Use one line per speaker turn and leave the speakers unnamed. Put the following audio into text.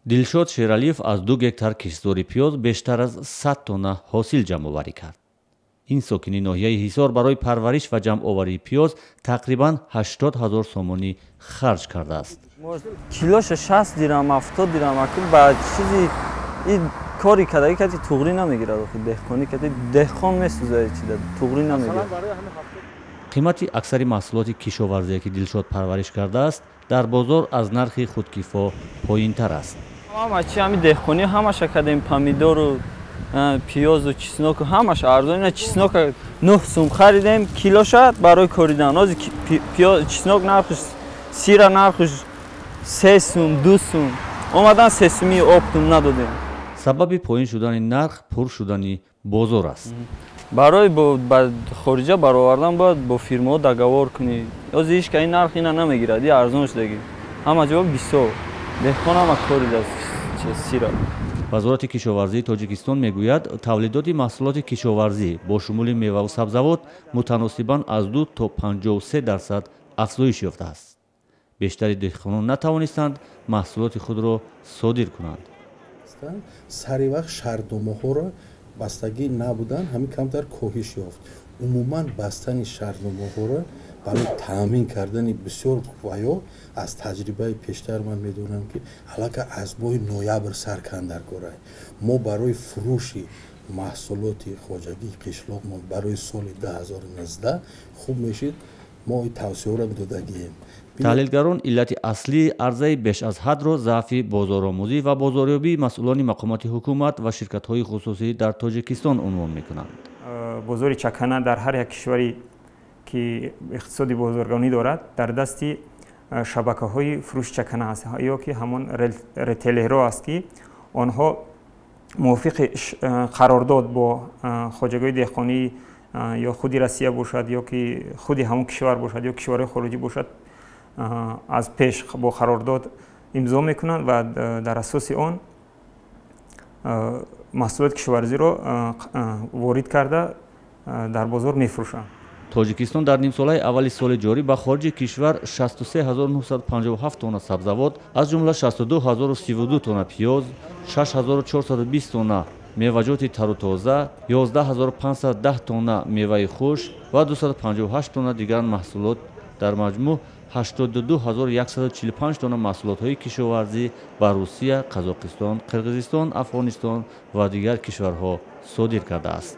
Дилшод Шералиев аз 2 гектар киштзори пиёз бештар аз 100 тонна ҳосил ҷамъоварӣ кард. Ин сокини ноҳияи Ҳисор барои парвариш ва ҷамъоварии пиёз тақрибан 80 ҳазор сомонӣ харҷ кардааст.
Килоша 60 дирам, 70 дирам, акун ба чизи ин кори кадаги кати туғрӣ намегирад, деҳқонӣ кати деҳқон месӯзад, чида туғрӣ намегирад.
Қимати аксари маҳсулоти кишоварзие, ки Дилшод парвариш кардааст, дар бозор аз нархи худкифо поинтар аст.
Ҳама чи ҳами деҳқонӣ ҳамаша кардем, помидору пиёзу чесноку ҳамаша арзон. Ина чеснока 9 сум харидем килоша барои коридан. Ҳозир чеснок нархш, сира нархш 3 сум, 2 сум. Омадан 3 суми оптом надодем.
Сабаби поин шудани нарх пур шудани бозор аст.
Барои ба хориҷа баровардан бояд бо фирмаҳо договор кунӣ. Ҳозир ҳеч ка ин нарх ина намегирад, и арзон шудагӣ. Ҳама ҷо бисёр. Деҳқон ҳама коридааст сира.
Вазорати кишоварзии Тоҷикистон мегӯяд, тавлидоти маҳсулоти кишоварзӣ бо шумули меваву сабзавот мутаносибан аз 2 то 53% афзоиш ёфтааст. Бештари деҳқонон натавонистанд маҳсулоти худро содир кунанд.
Сари вақт шартномаҳоро бастагӣ набуданд, ҳамин камтар коҳиш ёфт. Умуман бастани шартномаҳоро барои таъмин кардани бисёр ваё аз таҷрибаи пештар ман медонам, ки аллакай аз моҳи ноябр сар кандар корай. Мо барои фурӯши маҳсулоти хоҷагии қишлоқмон барои соли 2019 хуб мешид, мо тавсияро додагием.
Таҳлилгарон иллати аслии арзаи беш аз ҳадро заъфи бозоромӯзӣ ва бозорёбии масъулони мақомоти ҳукумат ва ширкатҳои хусусӣ дар Тоҷикистон унвон мекунанд.
Бозори чакана дар ҳар як кишваре ки иқтисоди бозоргонӣ дорад, дар дасти шабакаҳои фурӯши чакана аст, ё ки ҳамон ритейлерҳо аст, ки онҳо мувофиқи қарордод бо хоҷагиҳои деҳқонӣ ё худи Россия бошад, ё ки худи ҳамон кишвар бошад, ё кишварҳои хориҷӣ бошад, аз пеш бо қарордод имзо мекунанд ва дар асоси он маҳсулоти кишоварзиро ворид карда дар бозор мефурӯшанд.
Тоҷикистон дар нимсолаи аввали соли ҷорӣ ба хориҷи кишвар 63957 тонна сабзавот, аз ҷумла 62032 тонна пиёз, 6420 тонна меваҷоти тару тоза, 11510 тонна меваи хушк ва 258 тонна дигар маҳсулот, дар маҷмӯъ 82145 тонна маҳсулотҳои кишоварзӣ ба Русия, Қазоқистон, Қирғизистон, Афғонистон ва дигар кишварҳо содир кардааст.